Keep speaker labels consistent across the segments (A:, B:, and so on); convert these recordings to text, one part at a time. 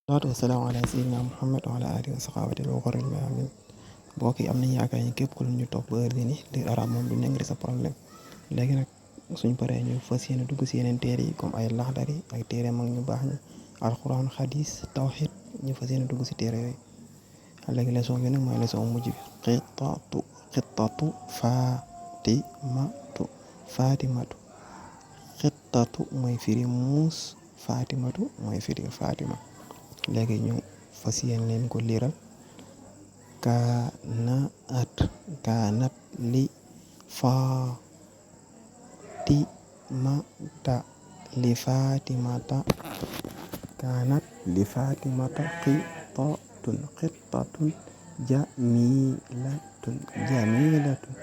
A: salaatu wasalaamu ala sayyidina Muhammad wa ala alihi wa saxaabati wa xoril mayamin. Mbokk yi am nañu yaakaar ni képp ku ñu topp ba heure bii nii lire arabe moom du nekk di sa problème. léegi nag suñ paree ñu fas yéene dugg si yeneen téere yi comme ay laxdari ak téere mag ñu baax ñi alquran xadis tawxid ñu fas yéene dugg si téere yooyu. léegi leçon bi nag mooy leçon mujj bi xittatu fatimatu xittatu mooy firi muus, fatimatu mooy firi fatima. léegi ñu fas yéene leen ko liiral. kaanat li fatimata kaanat li fatimata xittatun jamilatun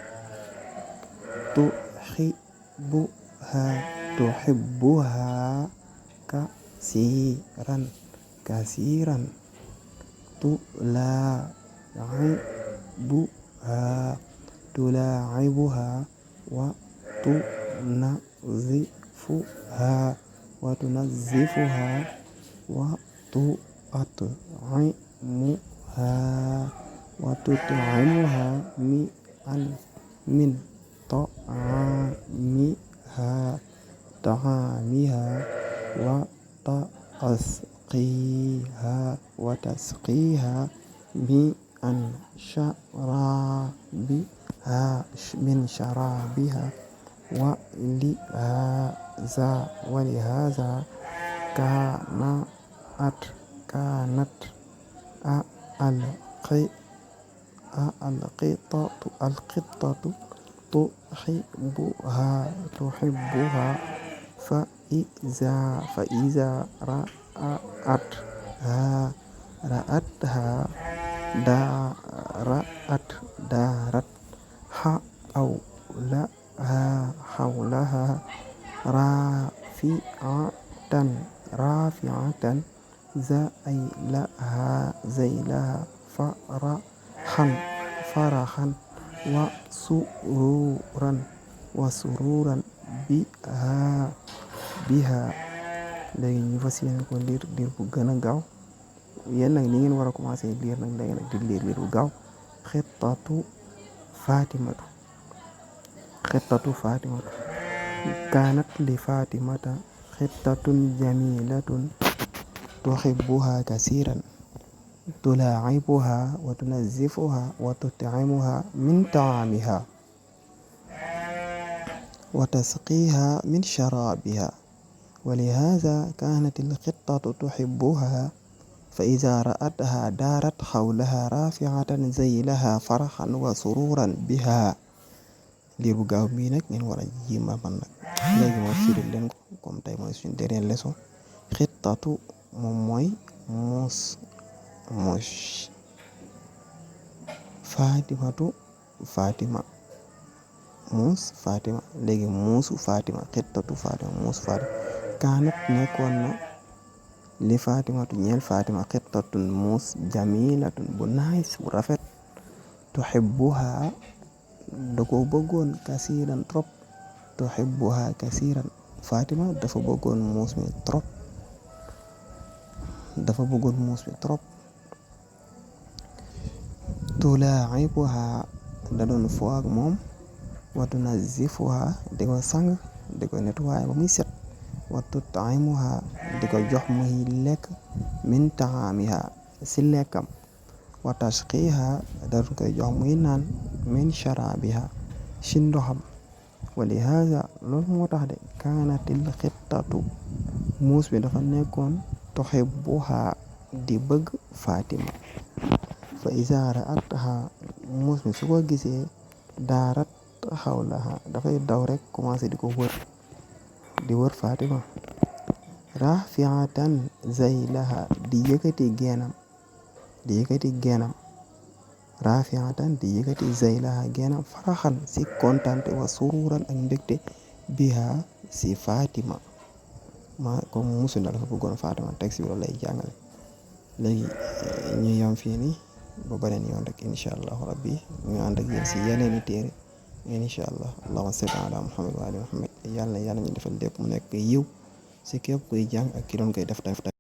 A: tuhibbuha kasiran tulaacibuha wa tunazzifuha wa tutcimuha min طعامها وتسقيها من شرابها ولهذا كانت القطة تحبها فإذا رأتها دارت حولها رافعة زيلها فرحا وسرورا biha. léegi ñu fas yéene ko liir bu gën a gaaw. yéen nag ni ngeen war a commencé liir nag léegi nag di liir bu gaaw. xittatu fatimatu kaanat li fatimata xittatun jamilatun tuhibbuha kasiran tulaacibuha wa tunazzifuha wa tutcimuha min tacaamiha وتسقيها من شرابها ولهذا كانت القطة تحبها فإذا رأتها دارت حولها رافعة زيلها فرحا وسرورا بها. lii bu gaaw bii nag ngeen war a jéema man nag léegi moo firil leen ko comme tey mooy suñu dernière leçon. xittatu moom mooy muus fatima muus fatima. léegi muusu fatima xittatu fatima muus fatima. kaanat nekkoon na li fatimatu ñeel fatima xittatun muus jamilatun bu nice bu rafet tuhibbuha da ko bëggoon kasiran trop fatima dafa bëggoon muus mi trop tulaacibuha da doon fo ak moom wa tunazzifuha di ko sang di ko nettoyé ba muy set wa tutcimuha di ko jox muy lekk min taamiha si lekkam wa tasqiha da koy jox muy naan min sharabiha si ndoxam. wa lihaza loolu moo tax de kaanatil xittatu muus bi dafa nekkoon tuhibbuha di bëgg fatima fa iza ra'atha muus mi su ko gisee daarat xawlaha dafay daw rek commencé di ko wër fatima rafiatan zaylaha di yëkkati geenam faraxan si kontante wa sururan ak mbégte biha si fatima comme musu na dafa bëggoon fatima texte bi loolu lay jàngale. léegi ñu yam fii nii ba beneen yoon rek incha allahu rabbi ñu ànd ak yéen si yeneeni téere incha allah. allahumma salli ala muhammad wa ali muhammad. yàlla ñu defal lépp mu nekk yiw si képp kuy jàng ak ki doon koy def